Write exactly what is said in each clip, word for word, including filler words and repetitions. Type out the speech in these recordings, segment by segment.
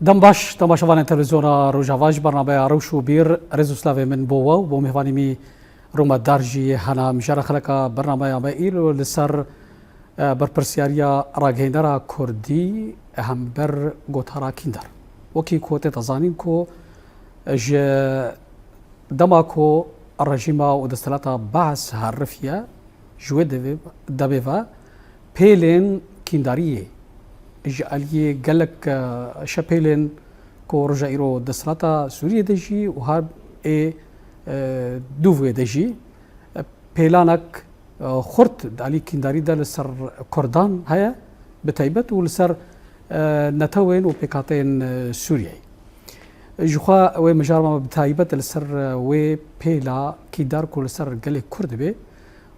Dem baş, temaşevanên televîzyona Rojava, ji bernameya Rewş û Bîr, rêz û slavê min bo we û bo mêvanî me rûmetdar jî hene. Mijara xeleka bernameya me îro li ser, e, berpirsiyariya ragihandinera Kurdî hember gotara Kîndar. Wekî ku tê te zanîn ku ji dema ku rejîma û desthilata Baas herifiye, ji wê devê, devê ve pêlên kîndariyê ji aliyê gelek, e, şepêlên ku roja îro desthilata Sûriyê de jî û her ê, e, dûvê de jî, e, pêlanek, e, xurt di alî kîndarî de li ser Kurdan heye, bi taybet û li ser, e, netewên û pêkhateyên, e, Sûriyeyê. Jixwe wê mijar me bi taybet li ser, e, wê pêla kîdar ku li ser gelê Kurd be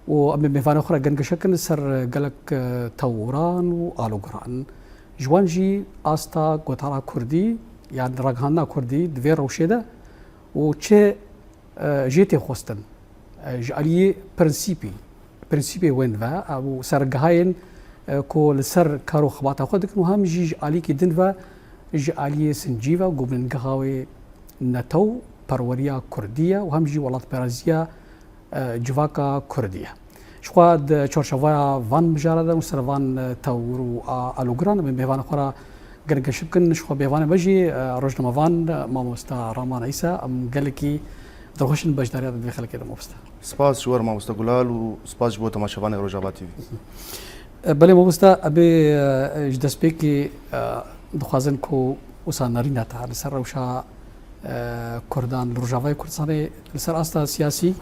û em ê mêvanê xwe re gengeşe kin li ser, e, gelek, e, tewran û alogiran. Ji wan jî asta gotara Kurdî, yan ragihandina Kurdî di vê rewşê de û çi, e, jê tê xwestin, e, ji aliyê prensîpî, prensîpê wên ve, e, û sergehayên, e, ku li ser kar û xebata xwe dikin û hem jî ji alîkî din ve ji aliyê sincî ve ku bingeha wê netew perweriya Kurdî ye û hem jî welatparaziya, e, civaka Kurdî ye. Jixwe di çarçoveya van mijara de û ser van, e, tewr û a-, alogiran em ê mêvanê xwe re gengeşe bikin. Jixwe mêvanê me jî, e, rojnamevan, e, mamosta Raman Îsa, em gelekî dilxweş in beşdariya te di vê xelkê de, mamosta. Spas ji we re, mamosta Gulal, û spas ji bo temaşevanê Rojava T V. E, belê mamosta, em ê, e, ji destpêkê, e, dixwazin ku wisa nerîna te li ser rewşa, e, Kurdan li Rojavayê Kurdistanê li ser asta siyasî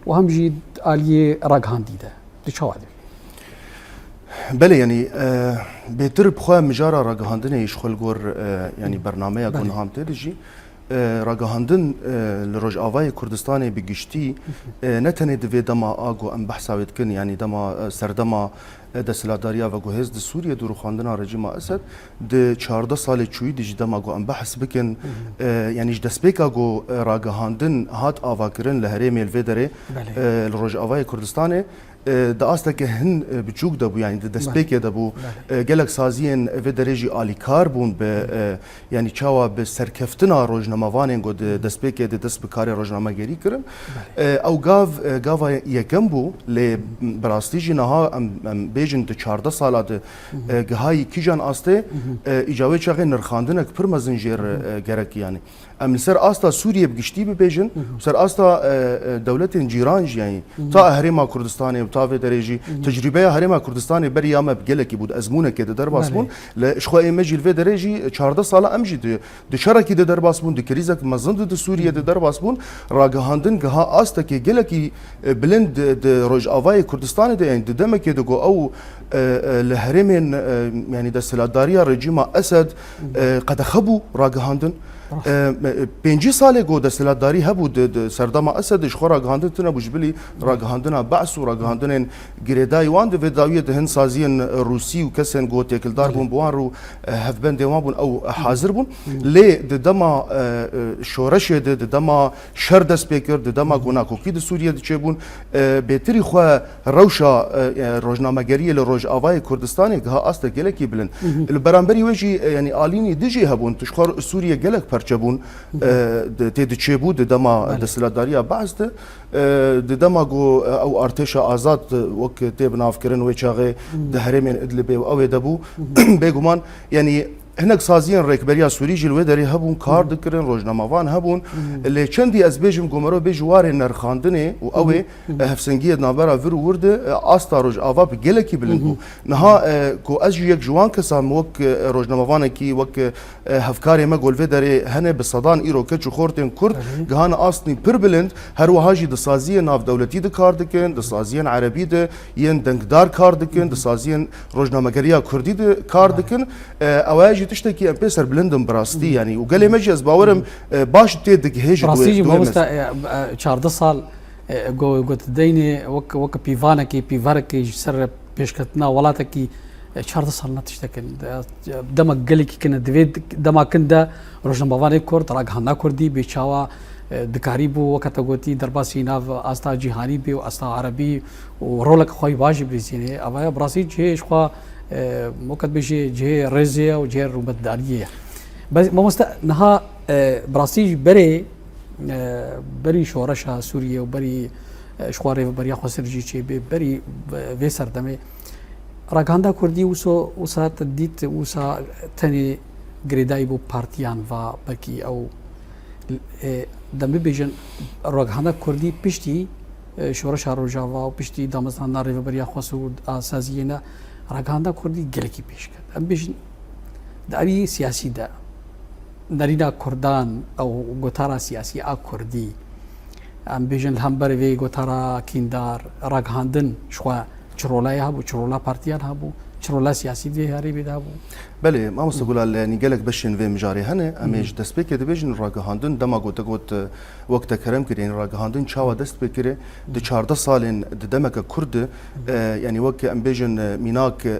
û hem jî aliyê ragihandî de tu çawa dibînî? Belê, yanî, e, bêtir bi xwe mijara ragihandinê ji xwe li gor, e, yanî bernameya ku Belê. niha em tê de jî, e, ragihandin, e, li Rojavayê Kurdistanê bi giştî, e, ne tenê di vê dema a ku em behsa wê dikin, yanî dema, e, serdema, e, desthilatdariya veguhêz di Sûriyê, di rûxandina rejîma Esed, di çardeh salê çûyî de jî dema ku em behs bikin, e, yanî ji destpêka ku, e, ragihandin hat avakirin li herêmê li vê derê, Belê. e, li Rojavayê Kurdistanê, e, di asteke hin, e, biçûk de bû, yanî di Belê. destpêkê de bû. Belê. E, gelek saziyên vê derê jî alîkar bûn bi, e, yanî çawa bi serkeftina rojnamevanên ku di destpêkê de dest bi karê rojnamegerî kirin. Belê. E, ew gav, e, gava yekem bû, lê bi rastî jî niha em, em bêjin di çardeh sala de, e, gihayî kîjan astê, e, îca wê çaxê nirxandinek pir mezin jê re, e, gerek, yanî. Em li ser asta Sûriyê bi giştî bibêjin, ser asta, e, e, dewletên cîran jî, yanî ta Herêma Kurdistanê û ta vê derê jî tecrûbeya Herêma Kurdistanê beriya me bi gelekî bû, di ezmûnekê de derbas Belê. bûn. Li, ji xwe ê me jî li vê derê jî çardeh sala em jî di, di şerekî de derbas bûn, di krîzek mezin de di Sûriyê de derbas bûn. Ragihandin giha astekê gelekî, e, bilind di, di Rojavayê Kurdistanê de, yanî di demekê de ku ew, e, e, li herêmên, e, yanî desthilatdariya rejîma Esed, e, qedexe bû ragihandin. Rast. E, me, e, pêncî salê ku desthilatdarî hebû di, di serdema Esed, ji xwe ragihandin tune bû, ji bilî ragihandina Be's û ragihandinên girêdayî wan di vê dawiyê de hin saziyên Rûsî û kesên ku têkildar Belê. bûn bi wan re û, e, hevbendên wan bûn, ew hazir bûn. Lê di dema, e, e, şoreşê de, di dema şer dest pê kir, di dema ku nakokî di Sûriyê de çêbûn, e, bêtirî xwe rewşa, e, e, rojnamegeriyê li Rojavayê Kurdistanê giha astek gelekî bilind. Li beramberî wê jî, e, yanî alînî din jî hebûn, tu ji xwe Sûriye gelek perçe bûn, e, di, tê diçêbû di dema Belê. desthilatdariya Be's de, e, di dema ku, e, ew artêşa azad, e, wek tê binavkirin wê çaxê di herêmên Idlibê û ewê de bû, bêguman, yanî hinek saziyên rêkberiya Sûrî jî li wê derê hebûn, kar dikirin, rojnamevan hebûn. Lê çendî ez bêjim ku merov bê ji warê nerxandinê û ew ê, e, hevsengiyê di navbera vir û wir de, e, asta Rojava bi gelekî bilind bû. Niha, e, ku ez jî yek ji wan kesan wek, e, rojnamevanekî, wek, e, hevkarê me ku li vê derê hene bi sedan îro keç û xortên Kurd gihane astnî pir bilind, her wiha jî di saziyên navdewletî de kar dikin, di saziyên erebî de yên dengdar kar dikin, di saziyên rojnamegeriya Kurdî de kar dikin. E, ew jî tiştekî em pê serbilind in bi rastî, yanî, û gelê me jî ez bawer im, e, baş tê digihê ji Rastî jî mamosta, e, e, çardeh sal, e, go-, got deynê wek, wek pîvanekê, pîverekê ji ser pêşketina welatekî, e, çardeh sal ne tiştek in. De-, dema gelekî kin e, divê dema kin de rojnamevanê Kurd, ragihandina Kurdî bê çawa, e, dikarî bû, weke te gotî, derbasî nav asta cîhanî bê û asta erebî û rolek xwe yî baş jî bilîzînê. Ava ye bi rastî cihê ji xwe, e, weke dibêjê cihê rêzê ye û cihê rûmetdariyê ye. Bes, mamoste, niha, e, bi rastî jî berê, e, berî şoreşa Sûriyê û berî, e, ji xwe rêveberiya Xwesir jî çêbê, berî, e, vê serdemê ragihandina Kurdî wisa, wisa te dît, wisa tenê girêdayî bo partiyan va belkî ew, e, dem bibêjin ragihandina Kurdî piştî, e, şoreşa Rojava û piştî damezrandina rêveberiya Xwesir û a saziyê ne, ragihandina Kurdî gelekî pêş ket. Em bêjin di alî siyasî de nerîna Kurdan ew gotara siyasî a Kurdî, em bêjin li hember vê gotara kîndar, ragihandin ji xwe çi rolayê hebû, çi rola partiyan hebû, çi rola siyasî di vê herêmê de hebû? Belê, mamoste Gulal, yanî gelek beşên vê mijarê hene. Em ê ji destpêkê dibêjin ragihandin, dema ku te got, e, wek te kerem kir, yanî ragihandin çawa dest pê kire, di çardeh salên di demeke kurt de, e, yanî wek em bêjin, e, mînak, e,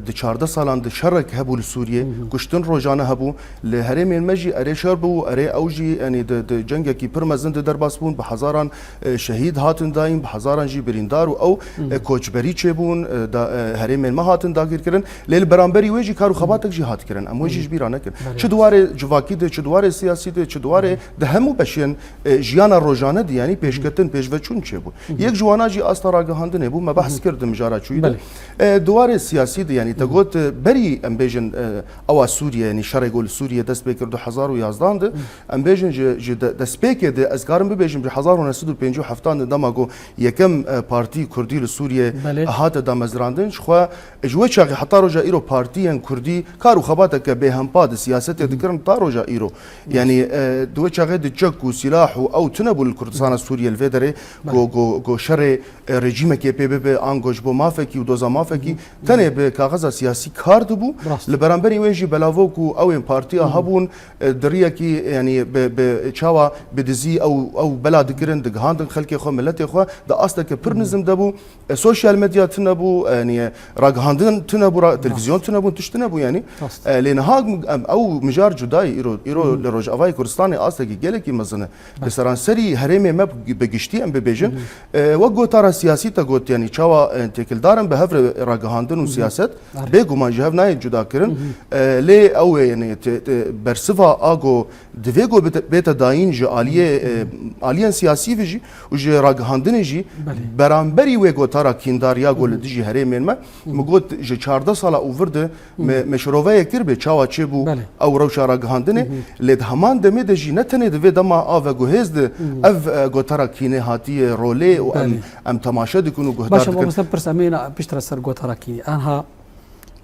di çardeh salan de şerek hebû li Sûriyê, kuştin rojane hebû. Li herêmên me jî erê şer bû, erê ew jî, yanî di, di cengekî pir mezin de derbas bûn, bi hezaran, e, şehîd hatin dayîn, bi hezaran jî birîndar û ew, e, koçberî çêbûn, e, da, e, herêmên me hatin dagîrkirin. Lê li beramberî wê jî kar û xebatek jî hat kirin. Em wê jî ji bîra nekin. Belê. Çi di warê civakî de, çi di warê siyasî de, çi di warê di hemû beşên, e, jiyana rojane de, yanî pêşketin, pêşveçûn çêbû. Yek ji wana jî asta ragihandinê bû, me behs kir di mijara çûyî de. Belê. E, di warê siyasî de, yanî te got, e, berî em bêjin, e, ewa Sûriye, yanî şerê ku li Sûriye dest pê kir du hezar û yazdan de, em bêjin ji, ji de, destpêkê de, ez karim bibêjim ji hezar û neh sed û pêncî û heftan de dema ku yekem, e, partî Kurdî li Sûriye Belê. hate damezrandin, ji xwe, ji wê çaxê heta roja îro partiyên Kurdî kar û xebateke bêhempa di siyasetê dikirin ta roja îro. Yanî, e, di wê çaxê de çek û sîlah û ew tune bû li Kurdistana Sûriye li vê derê, Belê. ku, ku, ku şerê, e, rejîmekê pê bibe, ango ji bo mafekî û doza mafekî, tenê bi kaxeza siyasî kar dibû. Rast. Li beramberî wê jî belavok û ew ên partiya hebûn, e, di riyekî, yanî bi, bi çawa bi dizî ew, ew bela dikirin, digihandin xelkê xwe, miletê xwe, di asteke pir nizim de bû. E, sosyal medya tune bû, e, yanî ragihandin tune bû, ra-, televîzyon tune bûn, tişt tune bû, yanî. Rast. E, lê niha em, ew mijar cudayî îro, îro li Rojavayê Kurdistanê astekî gelekî mezin e. Li seranserî herêmê me bi giştî em bibêjin. E, wek gotara siyasî te got, yanî çawa, e, têkildar in bi hev re ragihandin û siyaset, Are. bêguman ji hev nayên cuda kirin. E, lê ew ê, yanî te, te, bersiva a go divê go bite, bête dayîn ji aliyê, e, aliyên siyasî ve jî û ji ragihandinê jî Belê. beramberî wê gotara kîndar ya go li dijî herêmên me. Min got ji çardeh sala û vir de me, me şiroveyek kir bê çawa çêbû Belê. ew rewşa ragihandinê. Lê di heman demê de jî ne tenê di vê dema a veguhêz de ev, e, gotara kînê hatiye rolê û em, Belê. em temaşe dikin û guhdar Baş e, dikin. Mamoste, pirs em ê piştre ser gotara kînê. Anha,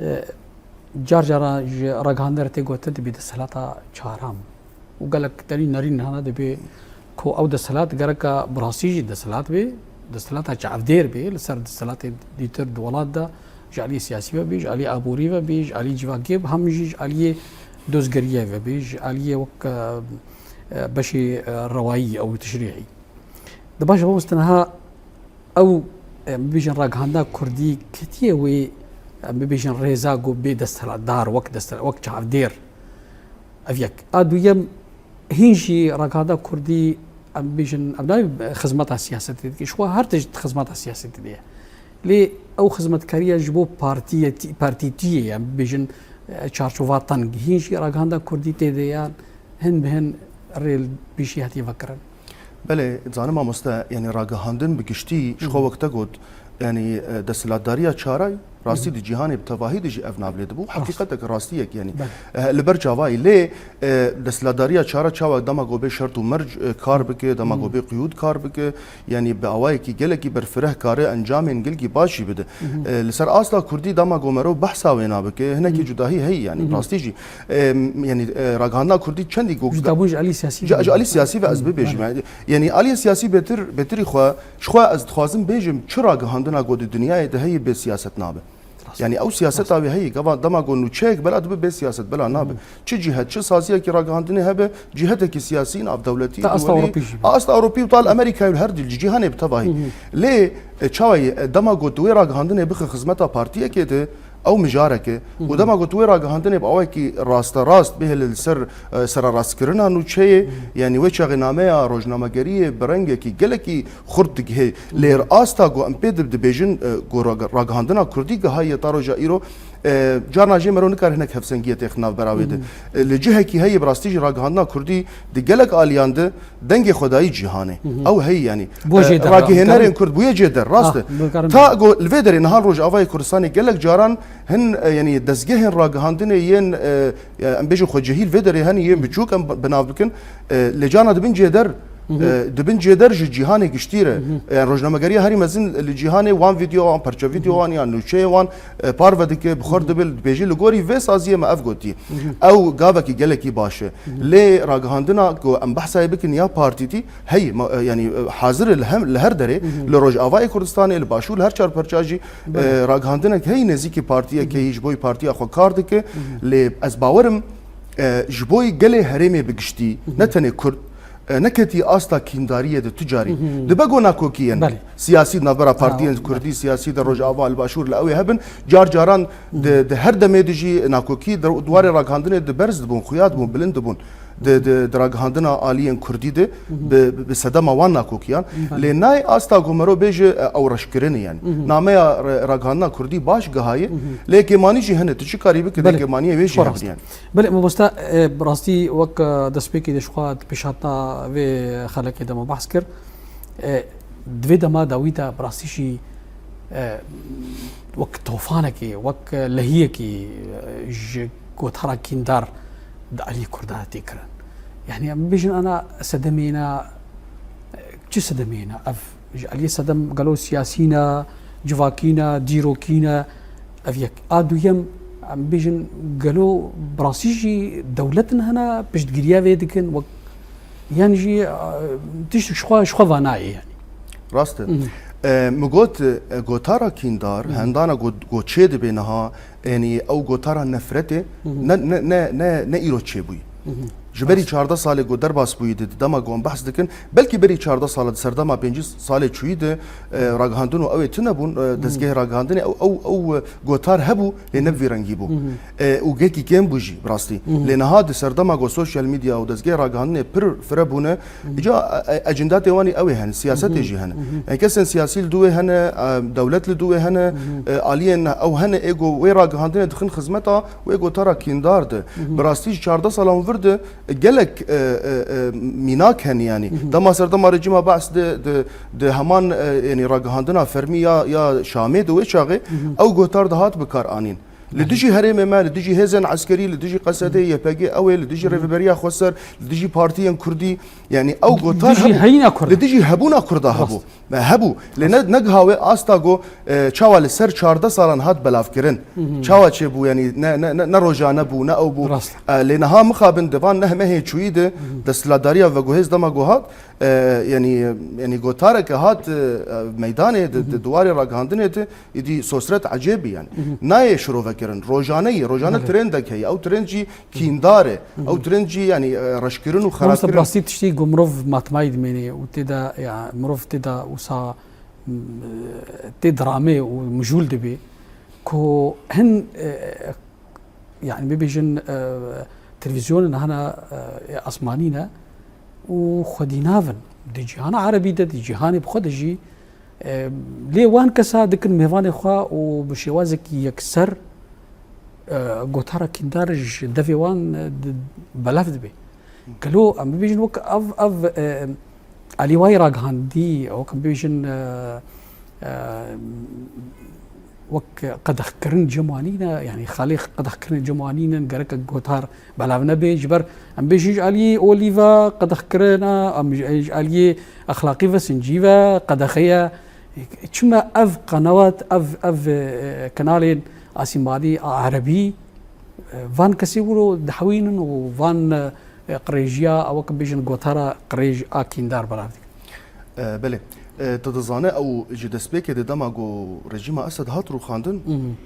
e, car cara ji ragihandinê re tê gotin dibî desthilata çaram. Û gelek tenî nerîn hene dibê ku ew desthilat gereka bi rastî jî desthilat bê, desthilata çavdêr bê, li ser desthilatên dîtir di welat de ji aliyê siyasî ve bê, ji aliyê aborî ve bê, ji aliyê civakê ve, hem jî ji aliyê dozgeriyê ve bê, ji aliyê wek, e, e, beşê, e, rewayî ew tişrî'î. Di baş, mamoste, niha ew, em bibêjin, ragihandina Kurdî ketiye wê, em bibêjin, rêza ku bê desthilatdar, wek desthilat, wek çavdêr. Ev yek. A duyem, hîn jî ragihandina Kurdî, em bibêjin, em nayê xizmeta siyasetê dike. Ji xwe her tişt xizmeta siyasetê de ye. Lê ew xizmetkariya ji bo partiyetî-, partîtiyê ye, em bibêjin, e, çarçova teng. Hîn jî ragihandina Kurdî tê de yan hin bi hin rê li pêşî hatiye vekirin? Belê, dizanim mamoste, yanî ragihandin bi giştî ji xwe wek te got, yanî, e, desthilatdariya çaray, rastî di cîhanê bi tevahî de jî ev nav lê dibû. Rast. Heqîqetek rastiyek, yanî, Belê. e, li ber çavayî lê, e, desthilatdariya çara çawa dema ku bê şert û merc, e, kar bike, dema ku bê qiyûd kar bike, yanî bi awayekî gelekî berfireh kare encamên gelkî baş jî bide. E, li ser asta Kurdî dema ku merov behsa wê nabike, hinekî cudahî heye, yanî rastî jî. E, yanî, e, ragihandina Kurdî çendî ku Ji tabûn ji alî siyasî Ji, ve. ji alî siyasî ve ez bibêjim. Belê. Yanî aliyê siyasî bêtir, bêtirî xwe, ji xwe ez dixwazim bêjim, çi ragihandina ku di dinyayê de heye bê siyaset nabe. Rast. Yanî ew siyaseta wê heye, gava dema ku nûçeyek bela dibe bê siyaset bela nabe. Çi cîhet, çi saziyekî ragihandinê hebe, cîhetekî siyasî, navdewletî, Ta asta duwelî, Ewropî jî be. asta Ewropî û tal Amerîkayê û her dîl ji cîhanê bi tevahî. Lê, e, çawa ye, e, dema ku tu wê ragihandinê bixe xizmeta partiyekê de, ew mijarek e. Û dema ku tu wê ragihandinê bi awayekî rasterast bihêle li ser, e, sererastkirina nûçeyê, yanî wê çaxê nameya rojnamegeriyê bi rengekî gelekî xurt digihê. Lê asta ku em pê di-, dibêjin, e, ku rag-, ragihandina Kurdî gihaye ta roja îro, E, carna jê mero nikare hinek hevsengiyê têx navbera wê de. E, li cihekî heye bi rastî jî ragihandina kurdî di gelek aliyan de dengê xwe dayî cîhanê. Ew heye yanî. Bo jê E, der ragihênerên ragihandin. Kurd bûye jê der, rast Ah, e. Bi karin Ta go li vê derê niha li Rojavayê Kurdistanê gelek caran hin, e, yanî dezgehên ragihandinê yên, e, ya em bêjin xwecihî li vê derê hene yên biçûk em bi nav bikin. E, lê carna dibin cêder, e, dibin cêder ji cîhanê giştî re. E, yani rojnamegeriya herî mezin li cîhanê wan vîdeo wan, parça vîdeo wan yan nûçeyê wan, e, parve dike, bi xwe dibe, dibêje li gorî vê saziyê me ev gotî. Ew gavekî gelekî baş e. Lê ragihandina ku em behsa wê bikin ya partîtî, heyî, ma-, e, yani, e, hazir e li hem, li her derê, li Rojavayê Kurdistanê, li Başûr, li her çar parça jî, e, ragihandinek heyî nêzîkî partiyekê yî ji bo yî partiya xwe kar dike. Lê ez bawerim, e, ji bo yî gelê herêmê bi giştî, ne tenê Kurd, e, neketî asta kîndariyê de tu carî. Dibe go nakokiyên Belê. siyasî di navbera partiyên Bravo. kurdî, siyasî de Rojava, li Başûr, li ew ê hebin. Car caran di, di her demê de jî nakokî di, di warê ragihandinê de berz dibûn, xuya dibûn, bilind dibûn. Di, di, di ragihandina aliyên kurdî de bi, bi sedema wan nakokiyan. Belê. Lê nayê asta ku mero bêje, e, ew reşkirin e yani. Nameya re-, ragihandina kurdî baş gihaye. Lê kêmanî jî hene, tu çi karî bikî, Belê. kêmaniyê wê jî Xwe rast. hebin yani. Belê, mamosta, e, bi rastî wek, e, destpêkê de ji xwe di pêşhatina vê xelekê de me behs kir. E, di vê dema dawî de bi rastî jî, e, wek tofanekê, wek lehiyekî, e, ji gotara kîndar di aliyê Kurda tê kirin. Yani em bibêjin ana sedemê ne, e, çi sedemê ne? Ev ji aliyê sedem gelo siyasî ne, civakî ne, dîrokî ne? Ev yek. A duyem, em bêjin gelo bi rastî jî dewletin hene, piştgiriya vê dikin, wek, yan jî, e, tişt ji xwe, ji xwe va nayê yani. Rast e. E, min got, e, gotara kîndar, hendana go, go çê dibe niha, yani ew gotara nefretê, ne, ne, ne, ne, ne îro çêbûyî. Ji berî çardeh salê ku derbas bûyî di, di dema ku em behs dikin, belkî berî çardeh sala di serdema pêncî salê çûyî de, e, ragihandin û ew ê tune bûn, e, dezgehê ragihandinê ew, ew, ew, e, gotar hebû, lê ne bi vî rengî bû. E, û gelkî kêm bû jî, bi rastî. Lê niha di serdema ku sosyal medya û dezgehê ragihandinê pir fire bûne, îca, e, e, ecindatê wan î ew ê hene, siyasetê jî hene. E, kesên siyasî li dû wê hene, e, dewlet li dû wê hene, e, aliyên ew hene, ê ku wê ragihandinê dixin xizmeta wê gotara kîndar de. Bi rastî ji çardeh sala hûn vir de gelek, e, e, e, mînak hene, yanî. Dema serdema rejîma Be's de, de, de heman, e, yanî ragihandina fermî ya, ya Şamê de wê çaxê ew gotar dihat bi kar anîn. Li dijî herêmê me, li dijî hêzên eskerî, li dijî Q S D, Y P G, ew ê, li dijî Rêveberiya Xweser, li dijî partiyên kurdî, yanî ew gotar Dijî hebû. heyîna Kurda. Li dijî hebûna Kurda hebû. Rast. Me hebû. Lê ne, negiha wê asta ku, e, çawa li ser çardeh salan hat belavkirin. Çawa çêbû, yanî ne, ne, ne, ne rojane bû, ne ew bû. Rast. E, lê niha mixabin di van neh mehê çûyî de desthilatdariya veguhêz dema ku hat, e, yanî, yanî gotareke hat, e, meydanê de, di, di warê ragihandinê de, îdî sosret ecêb bî yanî. Nayê şirovekirin. Rojane ye, rojane Belê. trendek heye. Ew trend jî kîndar e. Ew trend jî, yanî, e, reşkirin û Mamoste, bi xerabkirin. rastî tiştî ku mirov matmayî dimêne û tê de, ya, mirov tê de wisa, m, tê diramê û mijûl dibê ku hin, e, yanî bibêjin, e, televîzyonên hene, e, asmanî ne û xwedî navin. Di cîhana erebî de, di cîhanê bi xwe de jî, e, lê wan kesa dikin mêvanê xwe û bi şêwazekî yekser, e, gotara kîndar ji devê wan, e, di, belav dibe. Gelo em bibêjin wek ev, ev, e, alîwayî ragihandî, wek em bibêjin, e, e, wek qedexkirin cem wan nîne, yanî xalê qedexkirin cem wan nînin, gerek gotar belav nebe. Ji ber em bêjin ji aliyê olî ve qedexkirin e, em ji, ji aliyê exlaqî ve sincî ve qedexe ye. Çima ev qenewat, ev, ev, e, kanalên asîmanî a erebî, e, van kesê wilo dihewînin û van, e, qirêjiya, ew wek bêjin gotara qirêj a kîndar belav dikin? E, belê. E, tu dizane ew ji destpêkê de dema ku rejîma Esed hat rûxandin,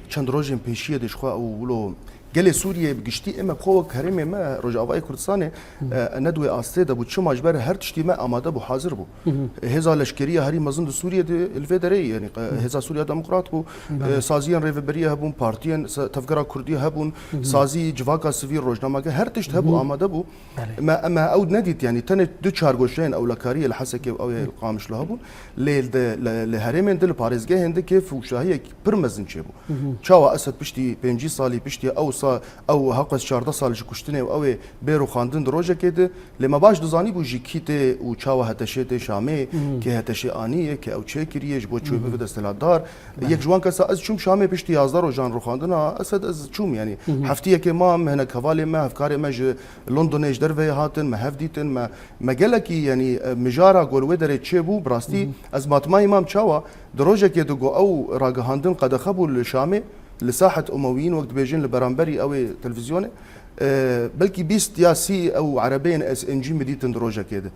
çend rojên pêşiyê de ji xwe ew wilo Gelê Sûriyê bi giştî, ê me bi xwe wek herêmê me Rojavayê Kurdistanê, e, ne di wê astê de bû. Çima? Ji ber her tiştî me amade bû, hazir bû. Hêza leşkeriya herî mezin di Sûriyê de li vê derê, yanî, e, Hêza Sûriya Demokrat bû, e, saziyên rêveberiye hebûn, partiyên se-, tevgera Kurdî hebûn, sazî civaka sivîl, rojnameger, her tişt hebû, amade bû. Belê. Me, me ew nedît, yanî tenê du çargoşeyên ewlekariyê li Hesekê û ew ê li Qamişlo hebûn. Lê li, li, li herêmên din, li parêzgehên din kêf û şahiyek pir mezin çêbû. Çawa Esed piştî pêncî salî, piştî ew sa-, ew heqwes çardeh sal ji kuştinê û ew ê bê rûxandin di rojekê de, lê me baş dizanîbû jî kî tê û çawa HTŞ tê Şamê, kê HTŞ anî ye, kê ew çêkiriye, ji bo çi wê bibe desthilatdar. Yek ji wan kesa ez çûm Şamê piştî yazdeh rojan rûxandina Esed, ez çûm, yanî heftiyekê mam, hinek hevalê me, hevkarê me ji Londonê ji derveyê hatin, me hev dîtin, me, me gelekî, yanî, e, mijara ku li wê derê çêbû, bi rastî ez matmayî mam çawa, di rojekê de ku ew ragihandin qedexe bû li Şamê, li Sahet Umewiyîn wek dibêjin li beramberî ew ê televîzyonê, e, belkî bîst ya sî ew erebeyên S N G min dîtin di rojekê de.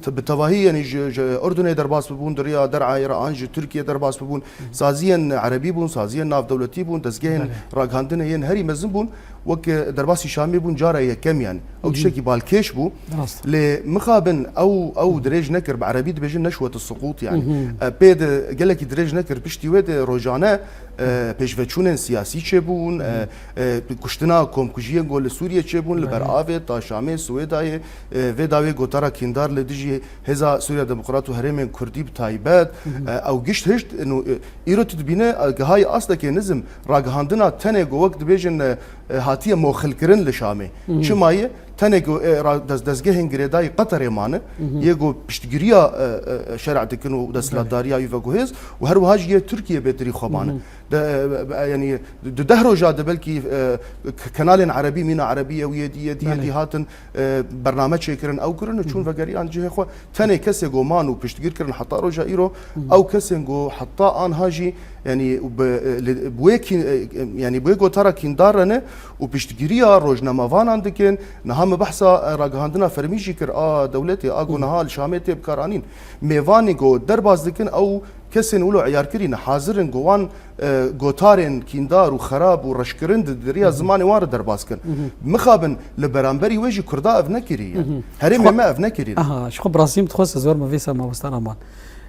Te-, bi tevahî, yanî ji, ji Urdunê derbas bibûn, di riya derayê re an ji Tirkiyê derbas bibûn. Saziyên erebî bûn, saziyên navdewletî bûn, dezgehên ragihandinê yên herî mezin bûn. Wek, e, derbasî Şamê bûn cara yekem, yanî. Ew tiştekî balkêş bû. Rast. Lê mixabin ew, ew dirêj nekir, bi erebî dibêjin neşwet suqût, yanî. E, pê de gelekî dirêj nekir, piştî wê de rojane, e, pêşveçûnên siyasî çêbûn, e, e, kuştina komkujiyên ku li Sûriyê çêbûn, li ber avê, ta Şamê, Swêdayê, e, vê dawê gotara kîndar li dijî Hêza Sûriya Demokrat û herêmên Kurdî bi taybet, e, ew gişt hişt, ino, e, îro tu dibîne, e, gihayî astekê nizm, ragihandina tenê ku wek dibêjin, e, e, hatiye moxilkirin li Şamê. Çima ye? Tenê ku, e, ra-, dez-, dezgehên girêdayî Qeterê mane, yê ku piştgiriya, e, e, şer'a dikin û desthilatdariya wî veguhêz û her wiha jî yê Tirkiye bêtirî xwe mane. De, e, e, yanî di deh roja de belkî, e, k-, kenalên erebî, mîna erebî ye û yê dî, yê dî, yê dî hatin, e, bername çêkirin, ew kirin û çûn vegeriyan cihê xwe. Tenê kesê ku man û piştgir kirin heta roja îro, ew kesên ku heta anha jî, yanî bi, e, li, bi wê kî-, e, yanî bi wê gotara kîndar re ne û piştgiriya rojnamevanan dikin. Niha me behsa, e, ragihandina fermî jî kir a dewletê, a ku niha li Şamê tê bikaranîn. Mêvanî ku derbas dikin, ew kesên wilo eyarkirî ne, hazir in ku wan, e, gotarên kîndar û xerab û reşkirin di, di riya zimanê wan re derbas kin. Mixabin li beramberî wê jî Kurda ev nekiriye. Herêmê me ev nekiriye. Aha, ji xwe bi rastî min dixwest ez werme vê ser mamoste Rahman.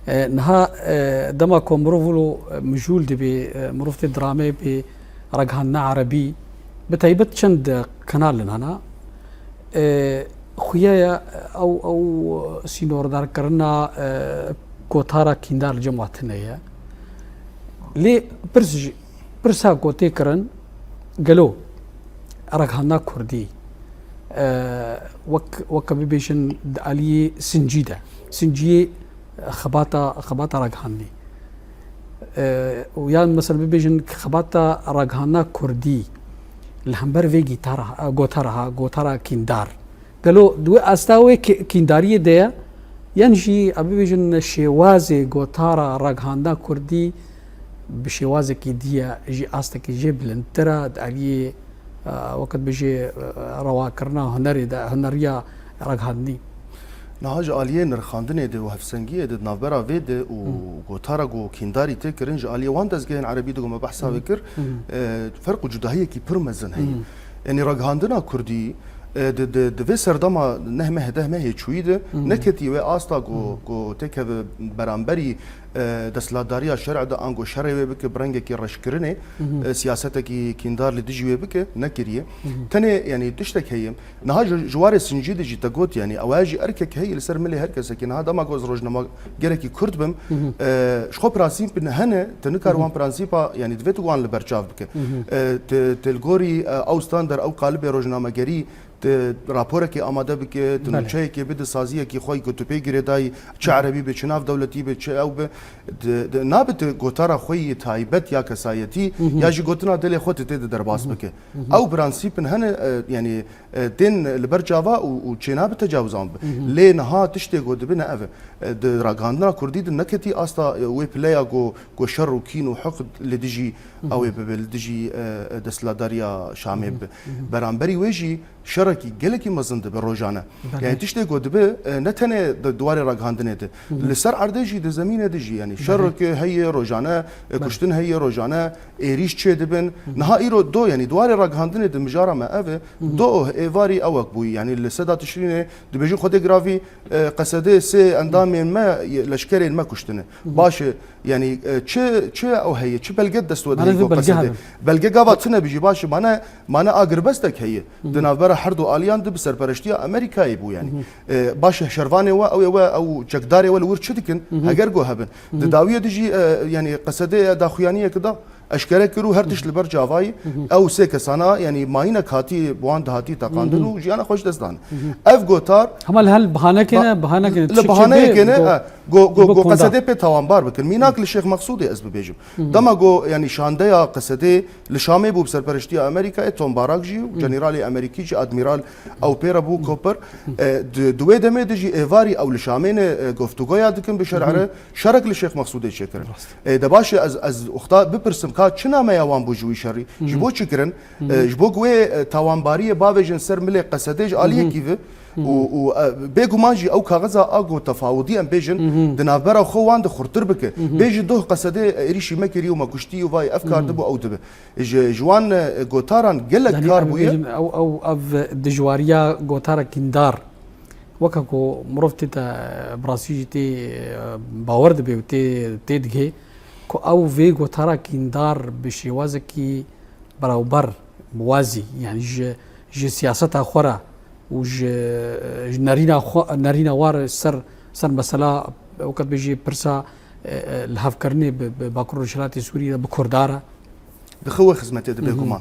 E, niha, e, dema ku mirov wilo, e, mijûl dibe, e, mirov tê diramê bê ragihandina erebî, bi taybet çend, e, kanal in hena. E, xuya ye ew, ew sînordarkirina, e, gotara kîndar li cem wa tune ye. Lê pirs jî, pirsa ku tê kirin, gelo ragihandina kurdî, e, wek, weke bibêjin di aliyê sincî de, sinciyê xebata, xebata ragihandinê, e, û yan mesela bibêjin xebata ragihandina kurdî li hember vê gîtara, gotara ha, gotara kîndar, gelo di wê asta wê kî-, kîndariyê de ye, yan jî, em bibêjin, şêwazê gotara ragihandina kurdî bi şêwazekî dî ye, jî astekî jê bilindtir e, di aliyê, e, weke dibêjê, e, rewakirina hunerê de, huneriya ragihandinî? Niha ji aliyê nirxandinê de û hevsengiyê de di navbera vê de û gotara ku kîndarî tê kirin ji aliyê wan dezgehên erebî de ku me behsa wê kir, e, ferq û cudahiyekî pir mezin heye. Yanî ragihandina kurdî, e, di, di, di vê serdema neh meh, deh mehê çûyî de neketî wê asta ku, ku têkeve beramberî, e, desthilatdariya şer'ê de ango şerê wê bike, bi rengekî reşkirinê, e, siyasetekî kîndar li dijî wê bike, nekiriye. Tenê, yanî tiştek heye. Niha ji, ji warê sincî de jî te got, yanî ew jî erkek heye li ser milê her kesekî. Niha dema ku ez rojnamegerekî kurd bim, e, ji xwe prensîp hene, tu nikar wan prensîpa, yanî divê tu wan li ber çav bike. E, tu, tu li gorî, e, ew standard, ew qalibê rojnamegerî, tu raporekê amade bike, tu nûçeyekê bide, saziyekî xwe ku tu pê girêdayî, çi erebî be, çi navdewletî be, çi ew be, di, di, nabe tu gotara xwe yê taybet ya kesayetî, ya jî gotina dilê xwe tu tê de derbas bike. Ew prensîpin hene, e, yanî, e, tên li ber çava û, û çênabe tecawizan bibe. Lê niha tiştê ku dibe ne ev e. E, di ragihandina kurdî de neketî asta, e, wê pileya ku, ku şer û kîn û hiqd li dijî ew ê bibe, li dijî, e, e, desthilatdariya Şamê bibe. Beramberî wê jî Şerekî gelekî mezin dibe rojane. Belê. Yani tiştê ku dibe, e, ne tenê di, di warê ragihandinê de. Hı hı. Li ser erdê jî, di zemînê de jî, yani Belê. şerek heye rojane, e, Belê. kuştin heye rojane, êrîş çê dibin. Hı hı. Niha îro do, yani di warê ragihandinê de mijara me ev e, Hı hı. do êvarî ewek bûyî. Yani li seda Tişrînê dibêjin Xwedê giravî, e, Qesedê sê endamên me, leşkerên me kuştine. Hı hı. Baş e, yani, e, çi, çi ew heye, çi belge dest we Mane dihê vê ku belge Qesedê? hene. Belge gava tune bijî baş e, mane, mane agirbestek heye. Hı hı. Di navbera her du aliyan de bi serpereştiya Amerîkayê bû yani. Hı hı. E, baş e, şervanê we, ew ê we, ew çekdarê we li wir çi dikin? Hı hı. Heger ku hebin. Hı hı. Di dawiyê de jî, e, yani Qesedê daxuyaniyek da, eşkere kir û her tişt li ber cavayî, Hı hı. ew sê kesana, yani mayînek hatî, bi wan dihatî teqandin Hı hı. û jiyana xwe ji dest dan. Hı hı. Ev gotar Hema li hel bihanekê Ba-, ne, bihanekê ne, li tiştekê bihaneyekê bê, ne, go-, e, go-, go-, go go konda. Qesedê pê tawanbar bikin. Mînak Hı. li Şêx Mexsûdê ez bibêjim. Hı hı. Dema go, yani şandeya Qesedê li Şamê bû bi serpereştiya Amerîkayê, Tom Barak jî û Hı. generalê Amerîkî jî, admîral ew pê re bû Hı. Cooper. Hı. E, di, di wê demê de jî êvarî ew li Şamê ne, e, goftugoya dikin bi Hı hı. şerere. Şerek li Şêx Mexsûdê çêkirin. Rast. E, de baş e, ez, ez uxta bipirsim ka çi nameya wan bû ji wî şerî? Hı hı. Ji bo çi kirin? Hı hı. E, ji bo ku wê, e, tawanbariyê bavêjin ser milê Qesedê ji Hı hı. aliyekî ve Hı hı. û, û, e, bêguman jî ew kaxiza a ku tefawidî em bêjin, Hı hı. di navbera xwe wan de xurtir bike. Hı hı. Bêjî doh Qesedê êrîşî me kirî û me kuştî û vay ev kar Hı hı. dibû ew dibe. Ji, ji wan, e, gotaran gelek Yani kar em bûye. bêjin ew, ew, ev dijwariya gotara kîndar. Weke ku mirov tê te, bi rastî jî tê, e, bawer dibe û tê, tê digê ku ew vê gotara kîndar bi şêwazekî berawber, muwazî, yani ji, ji siyaseta xwe re û ji, ji nerîna xwe, nerîna war ser, ser mesela, weke dibêjî pirsa, e, e, lihevkirinê bi, bi Bakur Rojhilatê Sûriyê de bi Kurda re. Dixe wê xizmetê de Hı hı. bêguman.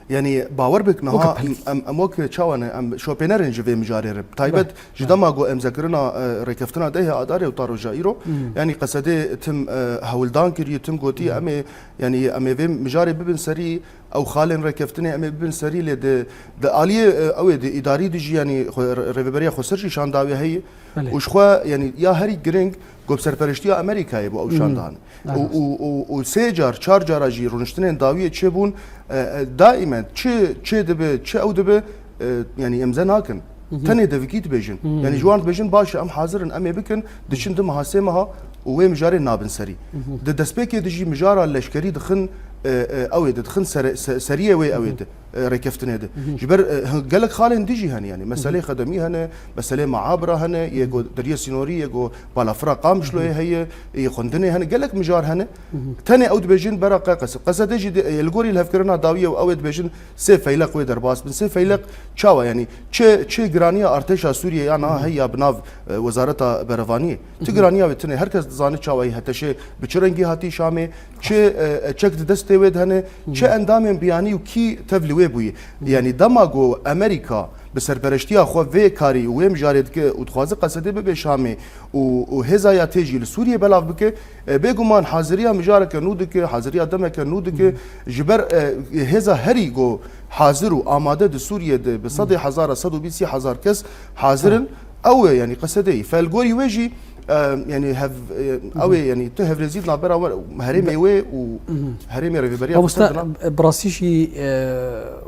Yani bawer bik niha Weke em, pelkî. em, em wek çawa ne, em şopênerên ji vê mijarê re. Taybet Be, ji be. dema ku em zekirina, e, rêkeftina dehê Adarê û ta roja îro, Hı. yani Qesedê tim, e, hewldan kiriye, tim gotiye, Hı. em ê, yani em ê vê mijarê bibin serî, ew xalên rêkeftinê em ê bibin serî lê di, di aliyê, e, ew ê di îdarî de jî, yani xwe, re-, rêveberiya xweser jî şandawiya heye. Belê. Û ji xwe, yani ya herî giring, ku bi serpereştiya Amerîkayê bû ew Hı. şandan. Evet. Û, û, û, û sê car, çar cara jî rûniştinên dawiyê çêbûn, e, e, daîmen çi çê dibe, çi ew dibe, e, yani îmze nakin. Hı hı. Tenê devikî dibêjin. Hı hı. Yani ji wan dibêjin, baş e, em hazir in, em ê bikin, diçin du meha, sê meha û wê mijarê nabin serî. Hı hı. Di destpêkê de jî mijara leşkerî dixin, e, e, ew ê de dixin sere-, se-, seriyê wê ew Hı hı. ê de. e, rêkeftinê de. Hı hı. Ji ber, e, hin-, gelek xalên din jî hene, yani meselê Hı hı. xedemî hene, meselê maabira hene, yê ku deriyê sînorî, yê ku balafira Qamişloyê Hı hı. heye, yê xwendinê hene, gelek mijar hene. Hı hı. Tenê ew dibêjin bera qe qese. Qesedê jî di, e, li gorî lihevkirina dawiyê û ew ê dibêjin sê feylek wê derbas bin. Sê feylek çawa yani? Çi, çi giraniya artêşa Sûriyê ya niha Hı hı. heye ya bi nav, e, Wezareta Berevaniyê? Çi Hı hı. giraniya wê tune? Her kes dizane çawa yî HTŞ bi çi rengî hatî Şamê? Çi, e, e, çek di destê wê de hene, Hı hı. çi endamên biyanî û kî tev li wê bûyî? Hı hı. Yani dema ku Amerîka bi serpereştiya xwe vê karî û wê mijarê dike û dixwaze Qesedê bibe Şamê û, û hêza ya tê jî li Sûriyê belav bike, e, bêguman haziriya mijareke nû dike, haziriya demeke nû dike. Hı hı. Ji ber, e, hêza herî ku hazir û amade di Sûriyê de bi Hı hı. sedê hezara, sed û bîst hezar kes hazir in. Tamam. Ew e, yani Qesedê yî. Fe li gorî wê jî, e, yani hev-, e, Hı hı. ew ê, yani tu hevrêzî di navbera we, herêmê wê û Hı hı. herêmê rêveberiya Mamoste, Xweser dina. e, bi rastî jî, e,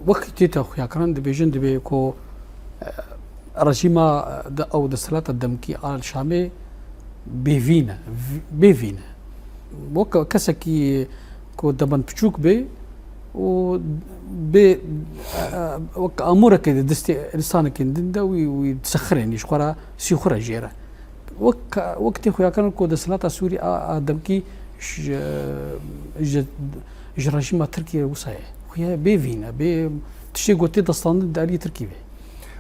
wek tê te xuyakirin dibêjin, dibê ku, e, rejîma, e, de, ew desthilata demkî a li Şamê bêvî ne, v-, bêvî ne. Wek kesekî ku demen piçûk bê û bê, e, e, wek amûrekê di destê însanekî din de wî, wî disexirênî, ji xwe re sîxure jê re. Wek, wek tê xuyakirin ku desthilata Sûrî a, a demkî ji, ji, ji rejîma Tirkiyê wisa ye. Xuya bêvîn e, bê tiştê ku tê destandin di aliyê Tirkî ve.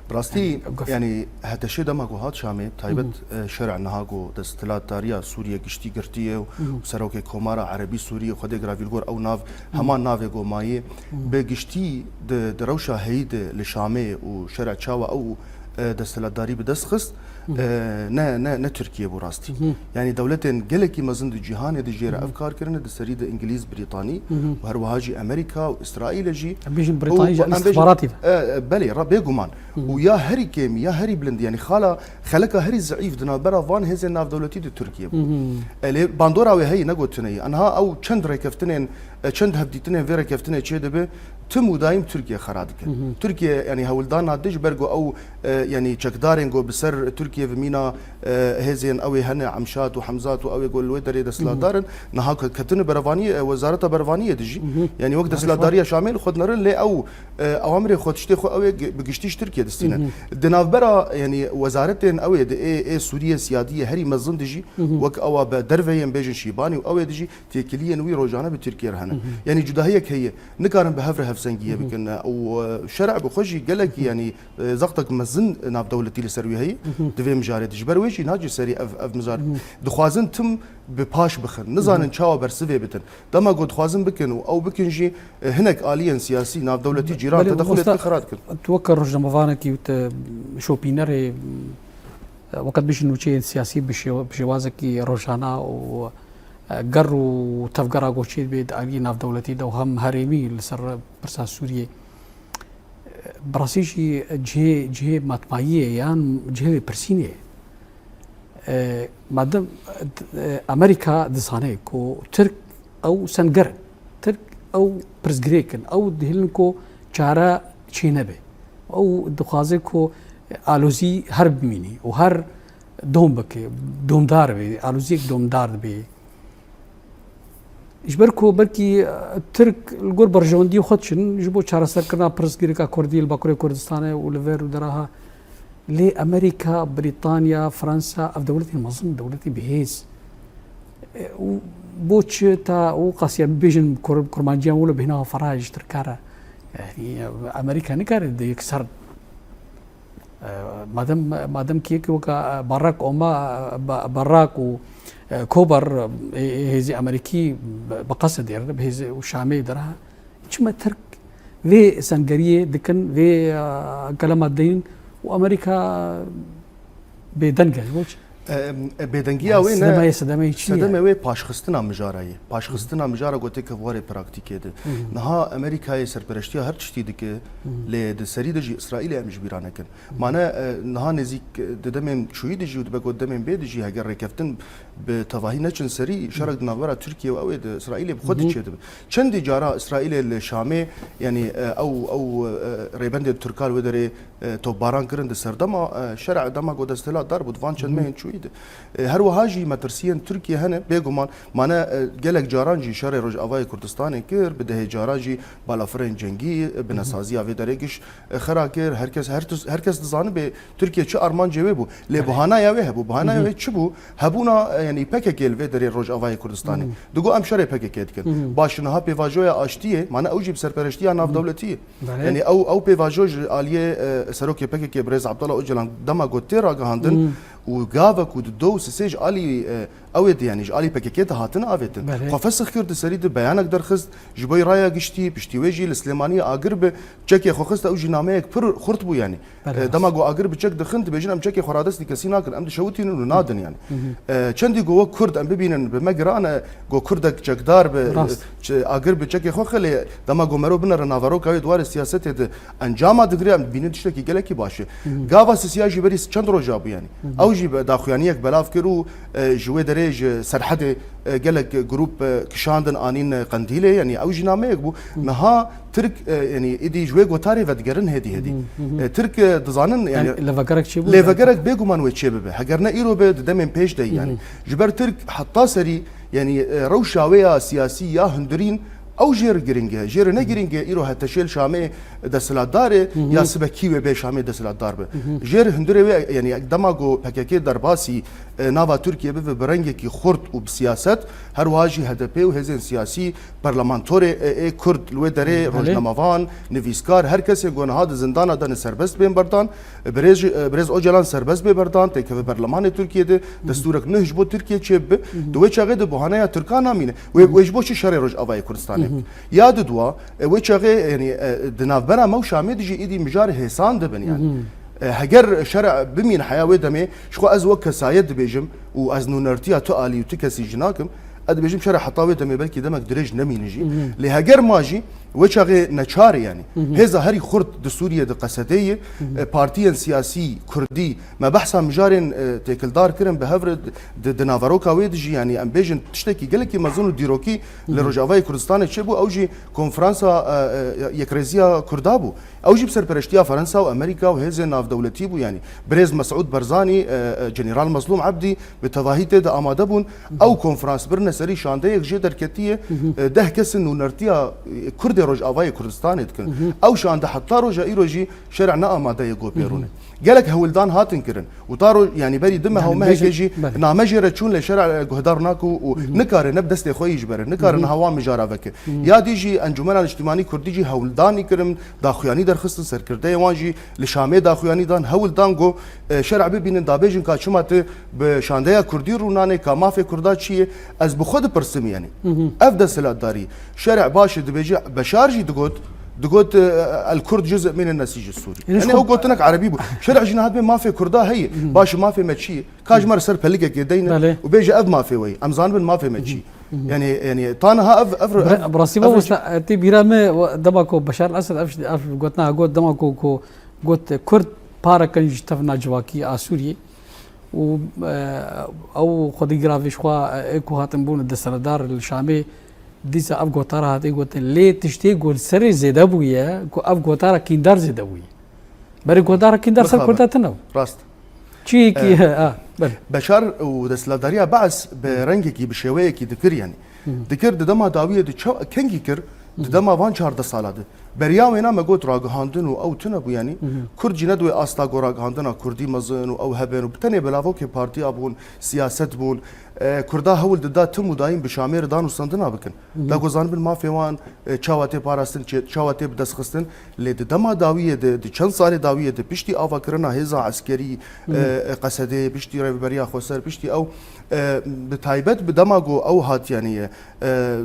Bi rastî, Yani, gef- yani, HTŞ dema ku hat Şamê, taybet, Hı hı. e, şerê niha ku desthilatdariya Sûriyê giştî girtiye û Hı hı. serokê Komara Erebî Sûriyê Xwedê giravî li gor ew nav, Hı hı. heman navê ku mayê, Hı hı. bi giştî di, di rewşa heyî de li Şamê û şerê çawa ew, e, desthilatdarî bi dest xist, Hı hı. e, ne, ne, ne Tirkiye bû rastî. Hı hı. Yani dewletên gelekî mezin di cîhanê de jê re Hı hı. ev kar kirine, di serî de Îngilîz, Brîtanî Hı hı. û her wiha jî Amerîka û Îsraîlê jî. Em bêjin Brîtanî Û jî em bêjin, îstixbaratî ve. e, e, belê, ra-, bêguman. û ya herî kêmî ya herî bilind, yanî xala xeleka herî zeîf di navbera van hêzên navdewletî di Tirkiye bû. E, lê bandora wê heyî, ne gotineyî. Anha ew çend rêkeftinên, e, çend hevdîtinên vê rêkeftinê çêdibe, tim û daîm Tirkiye xera dike. Tirkiye, yanî hewldan nade ji ber ku ew, e, yanî çekdarên ku bi ser Tirkiye ve mîna, e, hêzên ew ê hene, Emşat û Hemzat û ew ê ku li wê derê desthilatdar in, niha ke-, ketine berevaniyê, e, Wezareta Berevaniyê dijî. Yanî wek desthilatdariya Şamê li xwe dinerin, lê ew, e, ewamirê xwe, tiştê xwe ew ê ge-, bi giştî ji Tirkiye distînin. Di navbera, yanî wezaretên ew ê di ê, ê Sûriyê siyadiyê herî mezin dijî, wek ewa bi derve yên bêjin Şîbanî û ew ê dijî, têkiliyên wî rojane bi Tirkiye re hene. Yanî cudahiyek heye. Nikarin bi hev re hevsengiyê bikin. Û, e, şer'a bi xwe jî gelekî, yanî, e, zextek mezin navdewletî li ser wî heye. Di vê mijarê de. Ji ber wê jî nace serî ev, ev mijar. Dixwazin tim bi paş bixin. Nizanin çawa bersivê bidin. Dema ku dixwazin bikin û ew bikin jî, e, hinek aliyên siyasî, navdewletî, cîran, tedexulê dikin, xera dikin. Tu weke rojnamevanekî û te şopînerê, e, weke dibêjin nûçeyên siyasî bi şêw-, bi şêwazekî rojana û, e, ger û tevgera goçê dibê di aliyê navdewletî de û hem herêmî li ser pirsa Sûriyê. Bi rastî jî cihê, cihê matmayiyê yan cihê lêpirsînê. E, madem, e, Amerîka dizane ku Tirk ew senger in, Tirk ew pirsgirêk in, ew dihêlin ku çare çênebe. Ew dixwaze ku alozî her bimînî û her dom bike, domdar be, aloziyek domdar dibe. Ji ber ku belkî, e, Tirk li gor berjewendiyê xwe diçin, ji bo çareserkirina pirsgirêka Kurdî li Bakurê Kurdistanê û li vir û deraha. Lê Amerîka, Brîtanya, Fransa, ev dewletên mezin, dewletên bihêz. E, û bo çi ta û qasiya bibêjin kur-, kurmanciyan wilo bêhna ferayê ji Tirka re? Yanî, Amerîka nikare di yek ser E, madem, madem ki yekî weka, e, Barack Obama, e, Ba-, Barack û, e, Kober, e, hêzî Amerîkî bi, bi qesedê re, bi hêzî û Şamê de re, çima Tirk vê sengeriyê dikin, vê, e, gelema deyîn û Amerîka bêdeng e? Ji bo çi? E, e, bêdengî ya wê ne, sedemê, sedemê çi ye? Sedemê wê paşxistina mijara ye. Paşxistina mijara ku têke warê praktîkê de. Niha Amerîkayê serpereştiya her tiştî dike, lê di serî de jî Îsraîlê em ji bîra nekin. Mane, e, niha nêzîk, e, di demên çûyî de jî û dibe ku demên bê de jî heger rêkeftin bi tevahî neçin serî, şerek di navbera Tirkiye û ew ê di Îsraîlê bi xwe de çêdibe. Çendî cara Îsraîlê li Şamê, yanî, e, ew, ew, e, rêbendên Tirkan wê derê, e, topbaran kirin di serdema, e, şerê dema ku desthilatdar bû, di van çend mehên çûyî de. E, her wiha jî metirsiyên Tirkiye hene, bêguman, mane, e, gelek caran jî şerê Rojavayê Kurdistanê kir, bi dehê caran jî balafirên cengî, e, binesaziya vê derê giş, e, xera kir, her kes, her tus-, her kes dizanibe Tirkiye çi armancê wê bû. Lê buhanaya wê hebû. Buhanaya wê çi bû? Hebûna, e, yanî P K K li vê derê Rojavayê Kurdistanê. Digo em şerê P K K dikin. Baş, niha pêvajoya aştiyê, mane ew jî bi serpereştiya navdewletî ye. Belê. Yanî ew, ew pêvajo ji aliyê, e, serokê P K K birêz Abdullah Ocalan dema got tê ragihandin û gavek û dido û sisê ji alî, e, ew ê de, yanî ji alî P K K de hatin avêtin. Belê. Xwe fesix kir, di serî de beyanek derxist, ji bo raya giştî, piştî wê jî li Silêmaniyê agir bi çekê xwe xist, ew jî nameyek pir xurt bû yanî. Belê, E, dema rast. Ku agir bi çek dixin, dibêjin em çekê xwe radestî kesî nakin, em dişewitînin û nadin yanî. E, çendî ku wek Kurd em bibînin, bi me giran e, ku Kurdek çekdar bi, Rast. Çi, agir bi çekê xwe xilê, dema ku mero binere naveroka wê di warê siyasetê de encama digire, em dibînin tiştekî gelekî baş e. Gava sisiya jî berî çend roja bû yanî. Ew jî be-, daxuyaniyek belav kir û, e, ji wê derê ji Serhedê, e, gelek grup, e, kişandin anîn, e, Qendîlê, yanî ew jî nameyek bû. Niha Tirk, e, yanî êdî ji wê gotarê vedigerin hêdî hêdî. E, Tirk, e, dizanin, yanî Yanî levegerek çêbû lêvegerek bêguman wê çêbibe. Heger ne îro be, di demên pêş de yanî. Ji ber Tirk heta serî, yanî, e, rewşa wê ya siyasî ya hundirîn, ew jê re giring e. Jê re ne giring e îro H T Ş li Şamê desthilatdar e ya sibe kî wê bê Şamê desthilatdar be. Jê re hundirê wê, yanî dema ku P K K derbasî, e, nava Tirkiye bibe bi rengekî xurt û bi siyaset, her wiha jî H D P û hêzên siyasî, parlamentorê, e, ê Kurd li wê derê, Belê. Rojnamevan, nivîskar, her kesên ku niha di zindana de ne serbest bên berdan, e, birêz, e, birêz Ocalan serbest bê berdan, têkeve berlemanê Tirkiye de, destûrek nû ji bo Tirkiye çêbibe, di wê çaxê de buhaneya Tirkan namîne. Wê, wê ji bo çi şerê Rojavayê Kurdistanê bike? Ya didwa, e, wê çaxê, yanî, e, di navbera me û Şamê de jî êdî mijar hêsan dibin yanî. E, heger şerê bimîn heya wê demê, ji xwe ez wek kesayet dibêjim û ez nûnertiya tu alî û tu kesî jî nakim, ez dibêjim şerê heta wê demê belkî demek dirêj nemîne jî. Lê heger ma jî, Wê çaxê neçar e, yanî. Hêza herî xurt di Sûriyê di Qesedê ye. E, partiyên siyasî kurdî, me behsa mijarên, e, têkildar kirin, bi hev re di, di naveroka wê de jî, yanî em bêjin tiştekî gelekî mezin û dîrokî li Rojavayê Kurdistanê çêbû, ew jî konferansa, e, e, Yekrêziya Kurda bû. Ew jî bi serpereştiya Fransa û Amerîka û hêzên navdewletî bû, yanî Birêz Mesûd Barzanî, e, e, General Mezlûm Ebdî bi tevahî tê de amade bûn. Ew konferans birine serî şandeyek jê derketiye, e, deh kes in nûnertiya, e, Kurdê Rojavayê Kurdistanê dikin. Ew şande heta roja îro jî şerê ne amade ye ku pê rûne. Gelek hewldan hatin kirin. Û ta roj, yanî berî du meh Yanî û mehekê bêjin, jî belê. name jê re çûn lê şerê guhdar nake û nikare ne bi destê xwe yî ji bere, nikare niha wan mijara veke. Ya dî jî Encûmena Niştimanî Kurdî jî hewldanî kirin, daxuyanî derxistin, serkirdeyê wan jî li Şamê daxuyanî dan, hewldan ku, e, şerê bibînin, da bêjin ka çima tu bi şandeya Kurdî rûnanê, ka mafê Kurda çi ye? Ez bi xwe dipirsim, yanî. Ev desthilatdarî, şerê baş e, dibêje, Beşar jî digot, digot, e, El Kurd cuz'un min nesîc Sûrî. Yanî Yanî xwe ew gotinek erebî bû. Şerê jî niha dibê mafê Kurda heye. Baş e, mafê me çi ye? Ka ji me re ser pelikekê deyne Belê. û bêje ev mafê we ye. Em zanibin mafê me çi ye. Yanî, yanî ta niha ev, ev, Bi-, ev, bi rastî ev mamoste, tê bîra me, we-, dema ku Beşar el-Esed ev, ev gotina got, dema ku, ku got, Kurd parekin ji tevna civakî a Sûriyê û, e, ew xwedî giravê ji xwe, e, ê ku hatin bûn desthilatdar li Şamê, dîsa ev gotara hatê gotin. Lê tiştê ku li serê zêde bûye, ku ev gotara kîndar zêde bûye. Berê gotara kîndar ser Mixabin. Kurda tune bû. Rast. Çiyekî, Eh, ha, belê. Beşar û desthilatdariya Be'es bi rengekî, bi şêweyekî dikir, yanî. Dikir di dema dawiyê de çaw-, kengî kir, di dema van çardeh sala de. Beriya wêna me got ragihandin û ew tune bû, yanî. Kurd jî ne di wê asta ku ragihandina Kurdî mezin û ew hebin û bi tenê belavokê partiya bûn, siyaset bûn. E, Kurda hewl dida tim û dayîn bi Şamê re danûstandina bikin. Da ku zanibin mafê wan, e, çawa tê parastin, çê-, çawa tê bidestxistin. Lê di dema dawiyê de, di çend salê dawiyê de, piştî avakirina hêza eskerî, e, e, Qesedê, piştî Rêveberiya Xweser, piştî ew, e, bi taybet bi dema ku ew hat, yanî, e,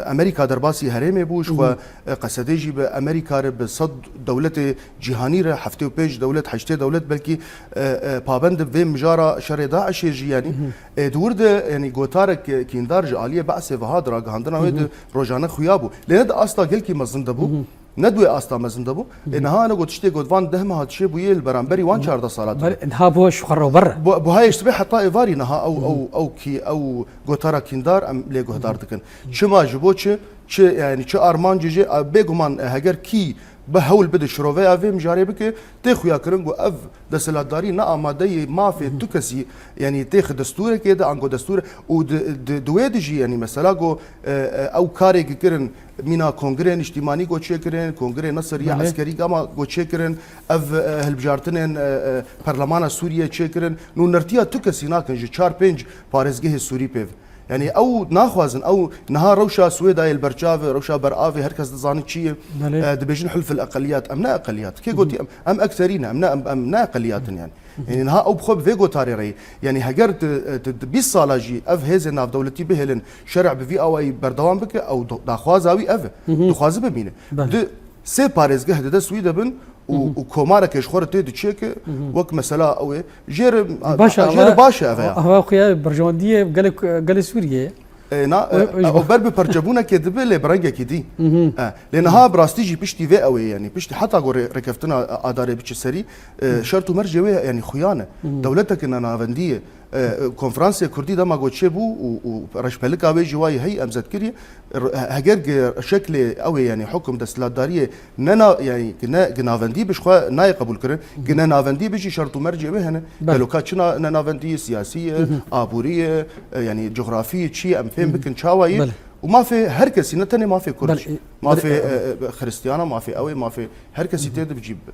Amerîka derbasî herêmê bû, ji xwe, e, Qesedê jî bi Amerîka re, bi sed dewletê cîhanî re, heftê û pênc dewlet, heştê dewlet belkî, e, e, pabend vê mijara şerê DAIŞê jî, yanî. E, di wir de, yanî, gotarek, e, kîndar ji aliyê Be'sê ve hat, ragihandina wê di rojane xuya bû. Lê ne di asta gelkî mezin de bû. Ne di wê asta mezin de bû. Ê, niha ne got tiştê got van deh meha dişê bûyê li beramberî wan çardeh sala tune. Belê, niha bû ji xwe rewber. Bû, bû hayê ji sibê heta êvarî niha ew, ew, ew kî, ew gotara kîndar em lê guhdar dikin. Çima, ji bo çi, çi, yanî çi armancê jê, a, bêguman, e, heger kî bi hewl bide şiroveya vê mijarê bike, tê xuya kirin ku ev desthilatdarî ne amadeyê mafê tu kesî, yanî têxe destûrekê de, ango destûr û di, di, di wê de jî, yanî mesela ku, e, e, ew karê ki kirin, mîna kongrê niştîmanî ku çêkirin, kongrê Nesir ya Belê. eskerî gama ku çêkirin, ev, e, hilbijartinên, e, e, Perlemana Sûriyê çêkirin, nûnertiya tu kesî nakin ji çar pênc parêzgehê Sûrî pê ve. Yanî ew naxwazin, ew niha rewşa Swêdayê li ber çav e, rewşa ber avê her kes dizane çi ye. Belê. E, dibêjin hulful eqeliyat. Em ne eqeliyat. Kê gotî em, em ekserî ne, em ne, em, em ne eqeliyat in yanî. Yanî niha ew bi xwe bi vê gotarê re ye. Yanî heger tu, tu, tu bîst sala jî ev hêzên navdewletî bihêlin, şerê bi vî awayî berdewam bike, ew do-, daxwaza wî ev e. Dixwaze bimîne. Belê. Di sê parêzgeh di dest wî de bin û, û komareke ji xwe re tê diçêke, wek mesela ew ê. Jê re, Baş e, jê re ava, baş e ev ya. Ava xuya berjewendiyê gelek, gelê Sûriyê. E, na, Wê, e, wê ji o ba- ber bi perçebûnekê dibe lê bi rengekî dî. E, lê niha bi rastî jî piştî vê ew ê, yanî piştî heta ku rê-, rêkeftina adarê biçe serî, e, şert û mercê wê, yanî xuya ne. Dewleteke nenavendî ye. E, e, konferansê Kurdî dema ku çêbû û, û reşpelika wê jî wayî hey em zed kiriye. R-, heger gi şeklê ew ê, yanî hukum desthilatdariyê ne na-, yanî gi ne, gi navendî bi ji xwe nayê qebûl kirin. Gi ne navendî bi jî şert û mercê wê hene. Belê. Teloka çi na-, ne navendî ye, siyasî ye, aborî ye, e, yanî cografî ye, çi ye, em fêm bikin çawa ye. Belê. Û mafê her kesî, ne tenê mafê Kurd jî. Belê, e, Mafê, belê, e, e, Xiristiyana, mafê ew ê, mafê her kesî tê de bi cî bibe.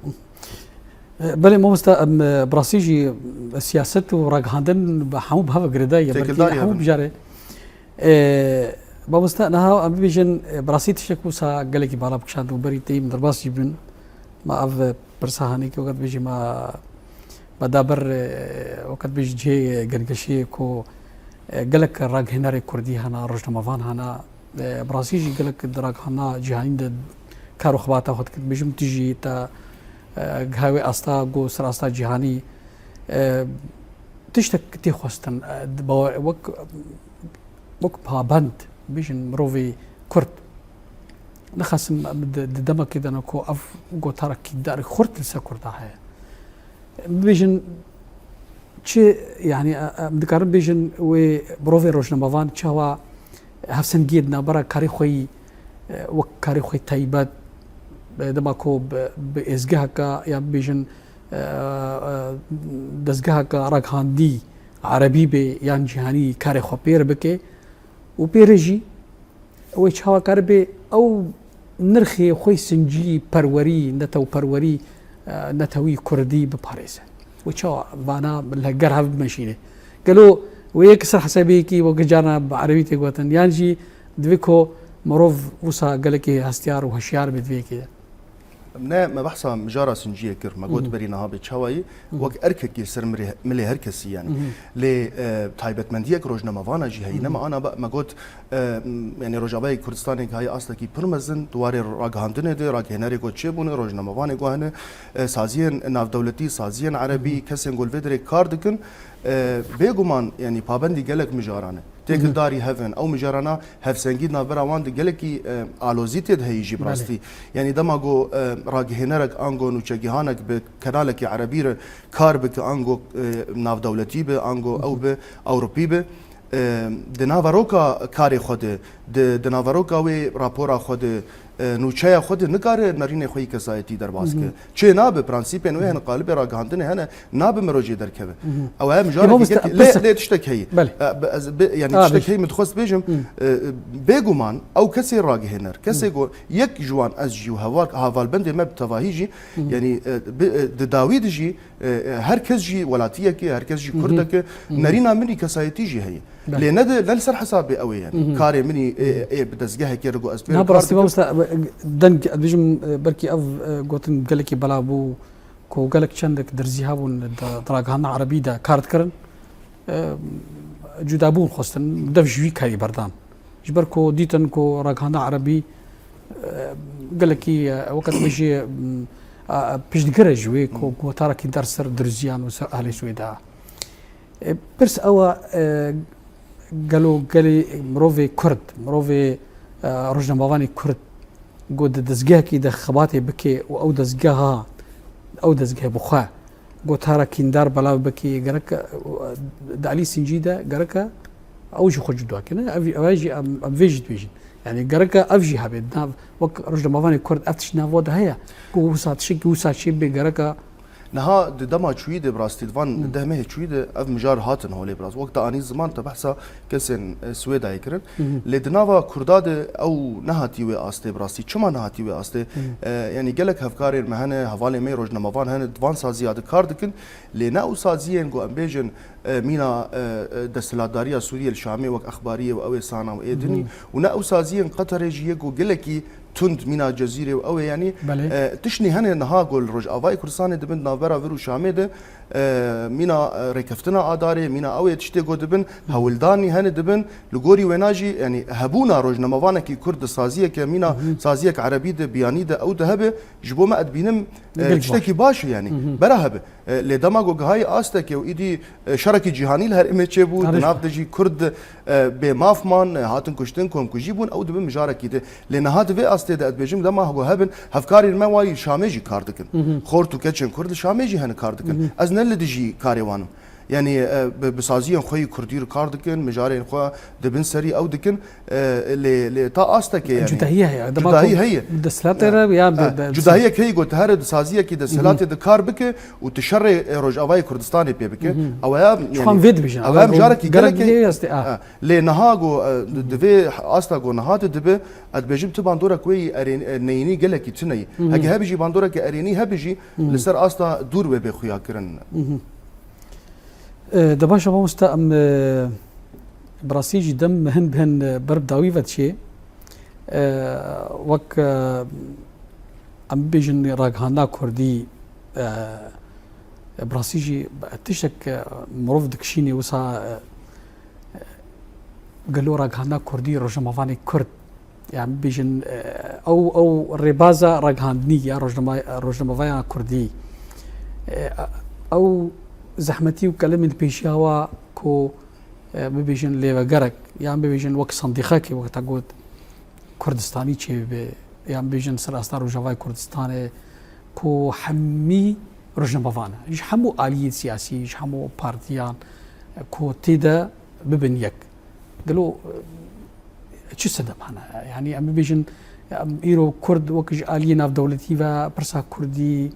E, belê mamosta, em, e, bi rastî jî siyaset û ragihandin bi hemû bi hev girêdayî ye. Belkî Têkildarî hemû hev in. bijarê. E, mamosta, niha em bibêjin, e, bi rastî tiştek wisa gelekî bala bikişand û berî tê min derbas jî bin. Ma ev pirsa hanê ki wekî dibêjî ma, ma da ber, e, wekî dibêjî cihê gengeşiyê ku, e, gelek ragihandinê Kurdî hene, rojnamevan hene, e, bi rastî jî gelek di ragihandina cîhanî de kar û xebata xwe dikin. Dibêjim tu jî te, e, giha wê asta ku ser asta cîhanî, e, tiştek tê xwestin, e, di bawe-, wek, wek pabend, bêjin mirovê Kurd. Nexasim em di, di demekê de ne ku ev gotara kîndarek xurt li ser Kurda heye. Bibêjin çi, yanî, e, em dikarin bêjin wê mirovê rojnamevan çawa hevsengiyê di navbera karê xwe yî, e, wek karê xwe yî taybet, e, dema ku bi, bi êzgeheke ya bibêjin, e, e, dezgeheke ragihandî erebî bê yan cîhanî karê xwe pê re bike û pê re jî wê çawa karibe ew nirxê xwe sincî perwerî, netewperwerî, e, netewî kurdî biparêze. Wê çawa vana li ger hev bimeşîne? Gelo wê yek ser hesabê yekî wek carna bi erebî tê gotin, yan jî divê ku mirov wisa gelekî hestiyar û hişyar be di vê yekê de? Ne, me behsa mijara sinciyê kir. Me got berî niha bê çawayî, wek erkekê ser milê, milê her kesî yani. Lê, e, taybetmendiyek rojnamevana jî heyî. Ne me ana ba-, me got, e, m-, yani Rojavayê Kurdistanê gihayî astekî pir mezin, di warê ragihandinê de, ragihênerê ku çêbûne, rojnamevanê ku hene, e, saziyên navdewletî, saziyên erebî, kesên ku li vê derê kar dikin, e, bêguman yani pabendî gelek mijaran e. Têkildarî hev in. Ew mijarana hevsengî di navbera wan de gelekî, e, alozî tê de heyî jî bi Belê. rastî. Yanî dema ku, e, ragihênerek ango nûçegihanek bi kenalekî erebî re kar bike, ango, e, navdewletî be, ango ew be, ewropî be, e, di naveroka karê xwe de, di, di naveroka wê rapora xwe de, e, nûçeya xwe de nikare nerînê xwe yî kesayetî derbas ke. Çê nabe, prensîpên wê hene, qalibê ragihandinê hene, nabe mirov jê derkeve. Ew hem Ê, jara mamoste, dîgekê, em lê, pirs- lê tiştek heye. Belê. E, bi-, ez, bi-, yani A, tiştek bêj. heye min dixwest bêjim, e, e, bêguman ew kesê ragihêner, kesê ku yek ji wan ez jî û heval-, hevalbendê me bi tevahî jî, yani, e, bi-, e, di dawî de jî, e, e, her kes jî welatiyekê, her kes jî kurdeke, nerîna min î kesayetî jî heye. Belê. Lê ne di, ne li ser hesabê ew ê yani. Karê min î, e, e, bi dezgehekê re ku ez pê Na re bi kar rastî dikim. Mamoste, e, deng, ez dibêjim, e, belkî ev, e, gotin gelekî belav bû, ku gelek çendek dirzî hebûn di, di ragihandina erebî de kar dikirin, e, cuda bûn xwestin, dev ji wî karî berdan. Ji ber ku dîtin ku ragihandina erebî, e, gelekî, e, weke dibêjî, e, e, piştgir e ji wê ku gotara kîndar ser dirziyan û ser ahlê Swêda. E, pirs ew e, e, gelo gelê mirovê Kurd, mirovê, e, rojnamevanê Kurd, ku di dezgehekî de xebatê bike û ew dezgeha, ew dezgeh bi xwe gotara kîndar belav bike, gerek, e, di alî sincî de gereke ew jî xwe cuda kine. Ev, ev jî em, em vê jî dibêjin. Yani gereke ev jî hebe. Nav, wek rojnamevanê Kurd ev tişt nav we de heye. Ku wisa tiştekî wisa çê bê gereke Niha di dema çûyî de bi rastî, di van deh mehê çûyî de ev mijar hatin holê bi rast. Wek te anî ziman te behsa kesên, e, Swêdayê kirin. Lê di nava Kurda de ew nehatî wê astê bi rastî. Çima nehatî wê astê? E, yanî gelek hevkarên me hene, hevalên me yê rojnamevan hene, di van saziya de kar dikin. Lê ne ew saziyên ku em bêjin, e, mîna, e, e, desthilatdariya Sûriyê li Şamê wek Exbariyê û ew ê sana û ê dinî û ne ew saziyên Qeterê jî yê ku gelekî tund mîna Cezîrê û ew ê, yanî, Belê. e, tiştnî hene niha ku li Rojavayê Kurdistanê dibin di navbera vir û Şamê de, e, mîna, e, rêkeftina Adarê, mîna ew ê tiştê ku dibin, hewldanî hene dibin. Li gorî wêna jî, yanî hebûna rojnamevanekî Kurd di saziyeke mîna saziyek erebî de, biyanî de ew de hebe, ji bo me ez dibînim, e, Gelek tiştekî baş. baş e, yanî bera hebe. E, lê dema ku gihayî astekê û îdî, e, şerekî cîhanî li herêmê çêbû, Tabii. di nav de jî Kurd, e, bê maf man, e, hatin kuştin, komkujî bûn, ew dibe mijarekî di. Lê niha di vê astê de ez dibêjim, dema ku hebin, hevkarên me wayî Şamê jî kar dikin. Xort û keçên Kurd li Şamê jî hene kar dikin. Ez ne li dijî karê wan im. Yanî, e, bi, bi saziyên xwe yî Kurdî re kar dikin, mijarên xwe dibin serî ew dikin. E, lê, lê ta astekê, yanî Cudahî heye. Dema Cudahî ku heye. desthilatê re ya E, bi, e, bi, cudahiyek heye ku tu here di saziyekî desthilatê de kar bike û tu şerê, e, Rojavayê Kurdistanê pê bike. Ew ya, Ji yanî, xwe em vê dibêjin. ew ya mijarekî Gerek gelekî, gelekî astê, a. e, lê niha ku, e, di, di vê asta ku niha tu dibe, ez dibêjim tu bandorek wê yî erên-, e, neyînî gelekî tune yî. Heke hebe jî bandoreke erênî hebe jî li ser asta dûr wê bê xuyakirin. E, de baş e, mamoste, em, e, bi rastî jî dem hin bi hin, e, ber bi dawî ve diçê. E, wek, e, em bibêjin ragihandina Kurdî, e, bi rastî jî tiştek, e, mirov dikişînê wisa, e, gelo ragihandina Kurdî, rojnamevanê Kurd, yani bibêjin, e, ew, ew rêbaza ragihandinî ya rojnama-, rojnamevayan Kurdî, e, ew zehmetî û kelemên pêşiya wa ku, e, bibêjin lêvegerek, yan bibêjin wek sendîqekê, wek te got, Kurdistanî çêbibe, yan bêjin ser asta Rojavayê Kurdistanê ku hemî rojnamevan e, ji hemû aliyên siyasî, ji hemû partiyan ku tê de bibin yek. Gelo, e, çi sedem hene? Yanî em bibêjin, em îro Kurd wek ji aliyê navdewletî ve pirsa Kurdî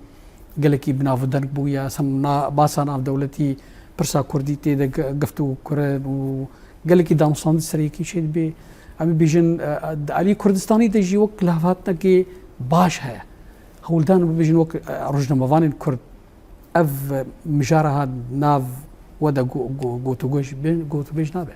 gelekî bi nav û deng bûye, sem na-, basa navdewletî pirsa Kurdî tê de ge-, giftû kirin û gelekî danûstandin ser yekî çêdibe. Em bibêjin, e, di aliyê Kurdistanî de jî wek lihevhatinekê baş heye. Hewldan bibêjin wek, e, rojnamevanên Kurd. Ev mijara ha nav we de go-, go-, gotûbêj, gotûbêj nabe.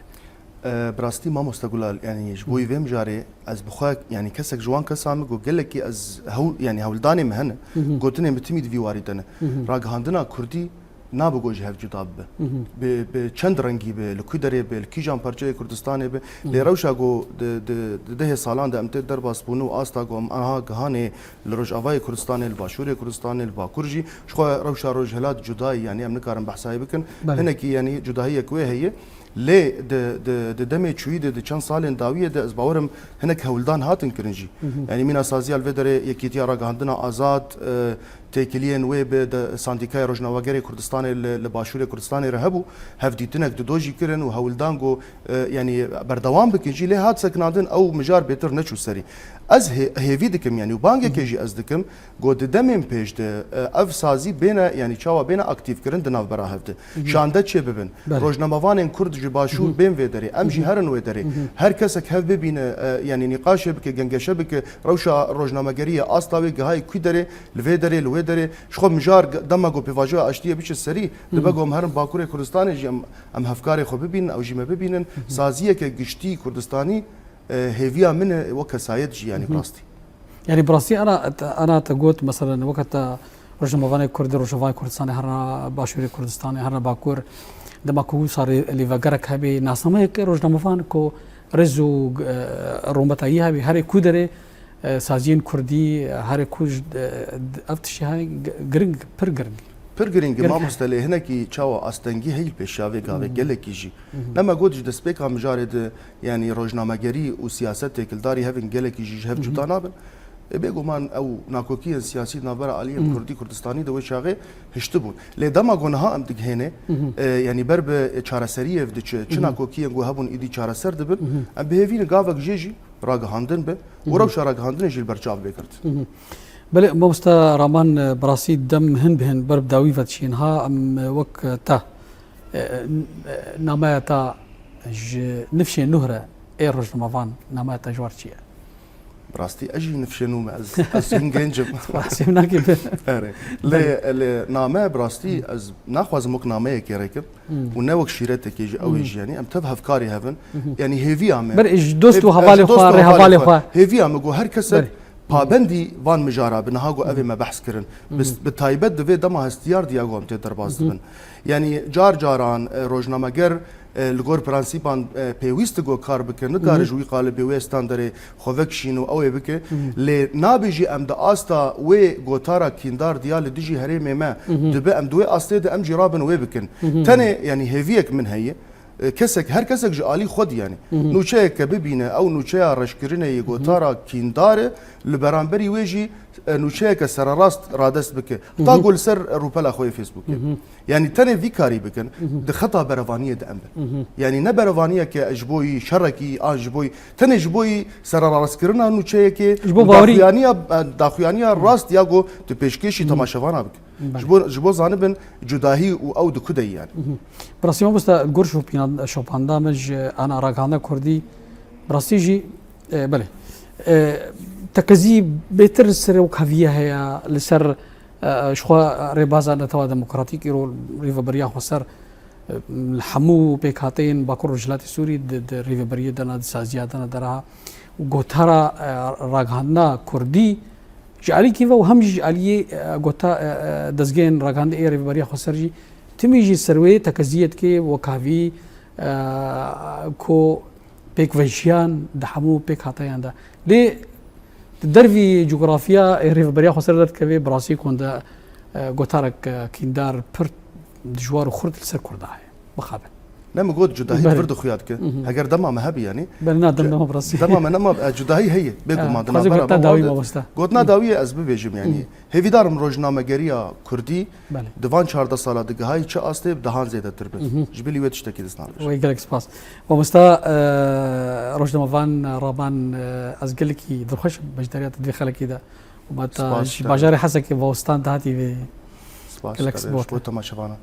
E, bi rastî mamoste Gulal, yanî ji bo vê mijarê ez bi xwe, yanî kesek ji wan kesan me got gelekî ez hew-, yanî hewldanê me hene, Hı hı. gotinê min timî di vî warî de ne. Hı hı. Ragihandina Kurdî nabe got ji hev cuda bibe. Hı hı. Bi, bi çend rengî be, li ku derê be, li kîjan parçeyê Kurdistanê be, Hı hı. lê rewşa got di, di, di dehê salan de em tê derbas bûne û asta got em aniha gihanê li Rojavayê Kurdistanê, li Başûrê Kurdistanê, li Bakur jî, ji xwe rewşa Rojhilat cudayî, yanî em nikarin behsa wê bikin. Belê. Hinekî, yanî cudahiyek wê heye. Lê di, di, di demê çûyî de, di çend salên dawiyê de ez bawer im hinek hewldan hatin kirin jî. Hı hı. Yanî mîna saziya li vê derê Yekîtiya Ragihandina Azad, e, têkiliyên wê bi de Sandîkaya Rojnamegerê Kurdistanê li, li Başûrê Kurdistanê re hebû. Hevdîtinek di do jî kirin û hewldan got, e, yanî berdewam bikin jî, lê hat sekinandin ew mijar bêtir neçû serî. Ez hê-, hêvî dikim, yanî û bangekê Hı hı. jî ez dikim, got di demên pêş de, e, ev sazî bêne, yanî çawa bêne aktîf kirin di navbera hev de. Hı hı. Şande çê bibin. Belê. Rojnamevanên Kurd ji Başûr Hı hı. bên vê derê, em jî Hı hı. herin wê derê. Hı hı. Her kesek hev bibîne, e, yanî nîqaşê bike, gengeşe bike, rewşa rojnamegeriyê asta wê gihayê kû derê, li vê derê, li wê derê. Ji xwe mijar g-, dema ku pêvajoya aştiyê biçe serî, Hı hı. dibe ku em herin Bakurê Kurdistanê jî em, em hevkarê xwe bibînin, ew jî me bibînin. Hı hı. Saziyeke giştî Kurdistanî, e, hêviya min e wek kesayet jî, yanî Hı hı. bi rastî. Yanî bi rastî ana, ana te got, meselen, weke te rojnamevanê Kurd, Rojavayê Kurdistanê, herna Başûrê Kurdistanê, herna Bakur, dema ku wisa rê-, lêvegerek hebe, nasnameyeke rojnamevan ku rêz û, e, rûmetayî hebe, herê ku derê, e, saziyên Kurdî, herê ku ji, e, ev tiştê hene, g-, giring, pir giring. Pir giring e, Giring. mamoste, lê hinekî çawa astengî heyî pêşiya vê gavê Hı hı. gelekî jî. Hı hı. Nema got ji destpêka mijarê de, yanî rojnamegerî û siyaset têkildarî hevin gelekî jî ji hev Hı hı. cuda nabin. E, bêguman ew nakokiyên siyasî di navbera aliyên Hı hı. Kurdî Kurdistanî de wê çaxê hiştibûn. Lê dema ku niha em digihêne, Hı hı. e, yanî ber bi çareseriyê diçe, çi Hı hı. nakokiyên ku hebûn îdî çareser dibin, Hı hı. em bi hêvî ne gavek jê jî ragihandin be û Hı hı. rewşa ragihandinê jî li ber çav bê girtin. Hı hı. Belê, mamoste Raman, e, bi rastî dem hin bi hin ber bi dawî ve diçîn. Ha, em, e, wek, e, te, e, n-, e, nameya te ji nifşê nuh re ê rojnamevan, nameya te ji war çi ye? Bi rastî ez jî nifşê nû me, ez, ez hin genc im. Spasê min nakê bi. Erê. Lê, Belê. lê name bi rastî Hı. ez naxwazim wek nameyekê rekim Hı. û ne wek şîretekê jî ew ê Hı. jî, yanî em tev hevkarê hev in. Hı hı. Yanî hêviya me. Ber ji dost û Hêv-, hevalê ji dost xwe, û hevalê rêhevalê xwe. xwe. Hêviya me got her kesek Belê. pabendî van mijara bi, niha got ev ê Hı. me behs kirin. Hı Bi, hı. bi taybet di vê dema hestiyar diya got em tê derbas Hı hı. dibin. Yanî car caran, e, rojnameger, e, li gor prensîpan, e, pêwîst e got kar bike, nikare Hı hı. ji wî qalibê wê standerê xwe vekişîne û ew ê bike. Hı hı. Lê nabêjî em di asta wê gotara kîndar diya li dijî herêmê me Hı hı. dibe, em di wê astê de em jî rabin wê bikin. Hı hı. Tenê, yanî hêviyek min heye. E, kesek, her kesek ji alî xwe dî, yanî. Hı hı. Nûçeyeke bibîne, ew nûçeya reşkirinê yê Hı hı. gotara kîndar e, li beramberî wê jî, e, nûçeyeke sererast radest bike. Hı hı. Ta ku li ser rûpela xwe yê Facebookê. Hı hı. Yanî tenê vî karî bikin, Hı hı. di xeta berevaniyê de em bin. Hı hı. Yanî ne berevaniyeke ji bo yî şerekî, an ji bo yî, tenê ji bo yî sererastkirina nûçeyekê Ji bo û bawerî. daxuyaniya, e, daxuyaniya Hı. rast ya ku tu pêşkêşî Hı hı. temaşevana bike. Belê. Ji bo, ji bo zanibin cudahî û ew di ku de yî, yanî. Mhm. Bi rastî mamoste, gor şopînan-, şopanda min ji ana ragihandina kurdî, bi rastî jî, e, belê. E, tekezî bêtir li ser wekheviye heye, li ser, e, ji xwe rêbaza Netewa Demokratîk îro rêveberiya xweser, e, li hemû pêkhateyên Bakur Rojhilatê Sûrî di, di rêveberiyê de ne, di saziya de ne, dera gotara, e, ragihandina kurdî, ji alîkî ve û hem jî ji aliyê, e, gota, e, e, dezgehên ragihandinê ê Rêveberiya Xweser jî timî jî ser wê tekeziyê dike, wekhavî, e, ku pêkvejiyan di hemû pêkhateyan de. Lê di dervî cografya ê Rêveberiya Xweser derdikeve, bi rastî ku hûn de, e, gotarek, e, kîndar pir dijwar û xurt li ser Kurda heye. Mixabin. Ne, min got cudahî Belê. vir dixuya dike. Heger dema me hebe yanî. Belê, na dem dema bi rastî. Dema me nema, e, cudahî heye. Bê guman, di Xwezî navbera gotina me dawî wan de. Mamosta. Gotina dawî ye, ez bibêjim yanî. Hêvîdar im rojnamegeriya kurdî Belê. di van çardeh sala digihayî çi astê bi dehan zêdetir bi. Ji bilî wê tiştekî dizna bêjim. Wê gelek spas. Mamosta, e, rojnamevan Raban, e, ez gelekî dilxweş im beşdariyeta di vê xelekî de. Û me te Spas, ji te- bajarê Hesekê bi Wostan de hatî vê. Spas Gelek te spor ji bo temaşevanan.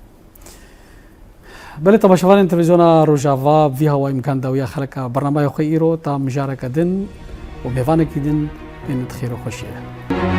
Belê, temaşevanên televîzyona Rojava, vî hawayî imkan dawiya xeleka bernameya xwe îro ta mijareke din û mêvanekî din, bên di xêr û xweşiyê de.